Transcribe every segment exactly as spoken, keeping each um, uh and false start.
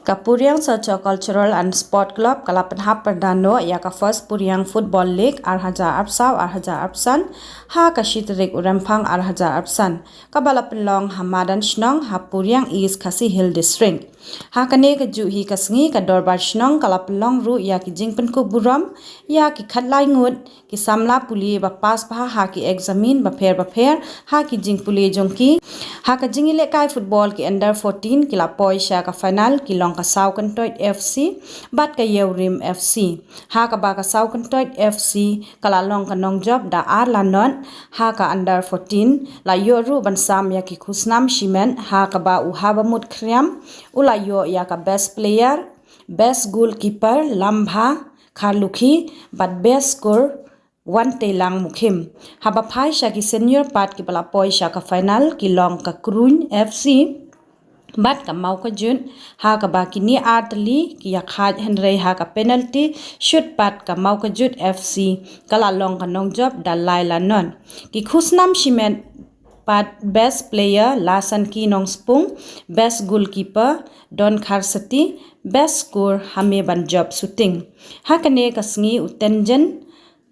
Ka Puriang Socio Cultural and Sport Club ka la pynhap pyrda noh ïa ka First Puriang Football League ar hajar arphew saw ar hajar arphew san ha ka shi tarik u Rymphang ar hajar arphew san, kaba la pynlong ha madan shnong ha Puriang, East Khasi Hills District. Ha kane kajuh hi ka sngi ka Dorbar Shnong ka la pynlong ruh ïa ki jingpynkup burom ïa ki khatlai ngut ki samla pule ba pass bha ha ki eksamin bapher bapher ha ki jingpule jong ki. Ha ka jingïalehkai football, ki under fourteen ki la poi sha ka final, ki long ka Saw Kyntoit F C bad ka Ïewrim F C. Ha kaba ka Saw Kyntoit F C ka la long ka nongjop da ar la nod, ha ka under fourteen la ïoh ruh ban sam ïa ki khusnam shimet, ha kaba u Habamut Khriam u la ïoh ïa ka best player, best goalkeeper Lambha Kharlukhi bad best score Wanteilang Mukhim. Haba phai sha ki senior pat, kiba la poi sha ka final ki long ka Kruiñ F C bad ka Mawkajut, ha kaba kine ar tylli ki ïakhaid, hynrei ha ka penalty shoot pat ka Mawkajut F C ka la long ka nongjop da lai la nod. Ki khusnam shimet pat, best player Lasanki Nongspung, best goalkeeper Don Kharsati, best score Hamebanjop Suting. Ha kane ka sngi u Tenjen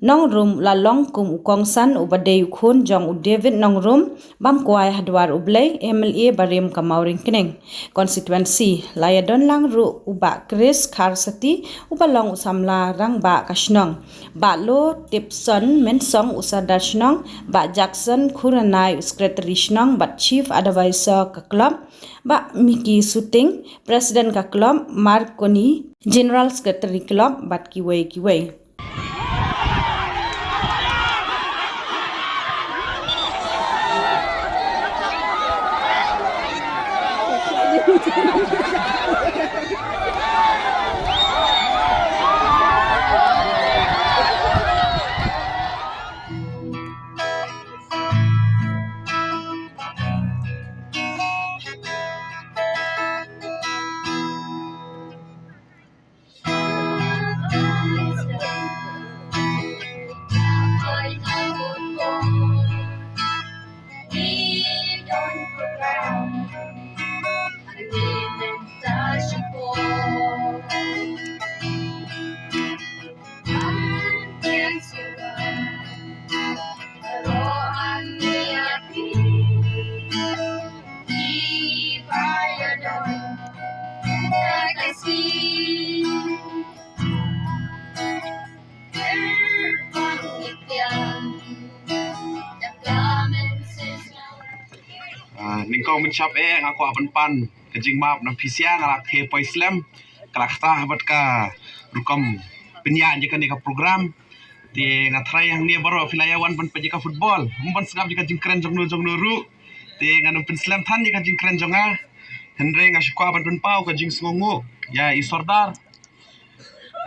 Nongrum u la long kum u kongsan uba dei u khun jong u David Nongrum bam kwai ha dwar U Blei, M L A barim ka Mawryngkneng constituency. La ïadon lang ruh u Bah Chris Kharsati uba long u samla rangbah ka shnong, Bah Lo Tipson Mynsong u sardar shnong, Bah Jackson Khuranai u secretary shnong bad chief advisor ka club, Bah Mickey Suting president ka club, Marconi general secretary club bad kiwei kiwei. Ah, nyngkong mynshwa eh nga kwah ban pan ka jingmap na phi sha nga la khie poi slem ka la kata bad ka rukom pynïaid ïa kane ka program. Te nga tharai hangne baroh phi la ïa wan ban peit ïa ka football, ym ban sngap ïa ka jingkren jong no jong no ruh. Te ngan ym pynslem than ïa ka jingkren jong nga, hynrei nga shu kwah ban pynpaw ka jingsngewnguh ïa i sordar,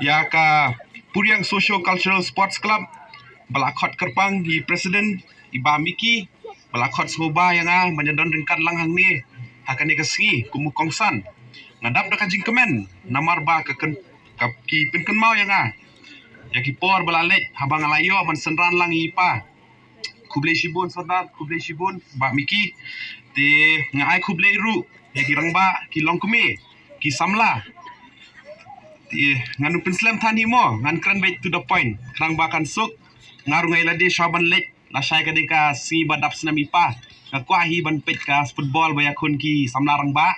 ïa ka Puriang Socio Cultural Sports Club ba la khot kyrpang i president, i Bah Mickey, ba la khot sngewbha ïa nga ban ïa don ryngkat lang hangne ha kane ka sngi kum u kongsan. Nga dap da ka jingkmen namar ba ka kyn-, ka ki pynkynmaw ïa nga ïa ki por ba la leit haba nga la ïoh ban synran lang ïa i pa. Khublei shibun sordar, khublei shibun Bah Mickey. Te nga ai khublei ruh ïa ki rangbah, ki longkmie, ki samla. Te ngan ym pynslem than hi mo, ngan kren beit to the point. Khnang ba kan suk, nga ruh nga ïa lade shuwa ban leit, lashai ka dei ka sngi ba dap snem i pa. Nga kwah hi ban peit ka football ba ïakhun ki samla rangbah.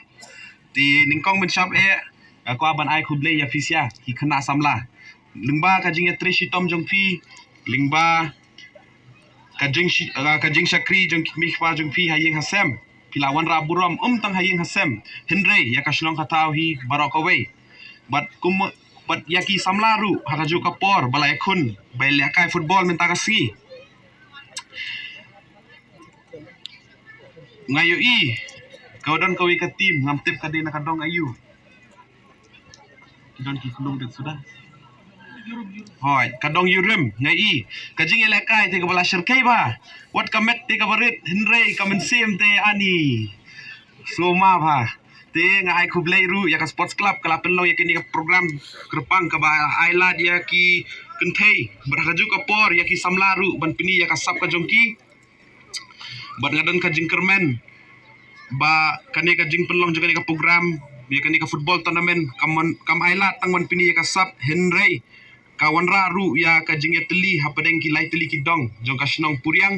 Te nyngkong mynshwa eh nga kwah ban ai khublei ïa phi sha ki khynnah samla lyngba ka jingïatrei shitom jong phi, lyngba ka jingshi-, ah, ka jingshakri jong ki kmie ki kpa jong phi ha ïing ha sem. Phi la wanrah burom ym tang ha ïing ha sem, hynrei ïa ka shnong ka thaw hi baroh kawei. Bad kum, bad ïa ki samla ruh ha kajuh ka por ba la ïakhun ba ïalehkai football mynta ka sngi. Nga ïohi ka don kawei ka team, ngam tip ka dei na ka dong aïu. Ki don ki khlung dek suda. Hooid, ka dong Ïewrim, nga ïohi ka jingïalehkai te kaba la shyrkhei bha. Wat ka met te kaba rit, hynrei ka mynsiem te ani sngewma bha. Te nga ai khublei ruh ïa ka sports club ka la pynlong ïa kane ka program kyrpang kaba ai lad ïa ki kynthei. Bad ha kajuh ka por ïa ki samla ruh ban pyni ïa ka sap ka jong ki. Bad nga don ka jingkyrmen ba kane ka jingpynlong jong kane ka program ïa kane ka football tournament kam, kam ailad tang ban pyni ïa ka sap, hynrei ka wanrah ruh ïa ka jingïatylli hapdeng ki lai tylli ki dong jong ka shnong Puriang,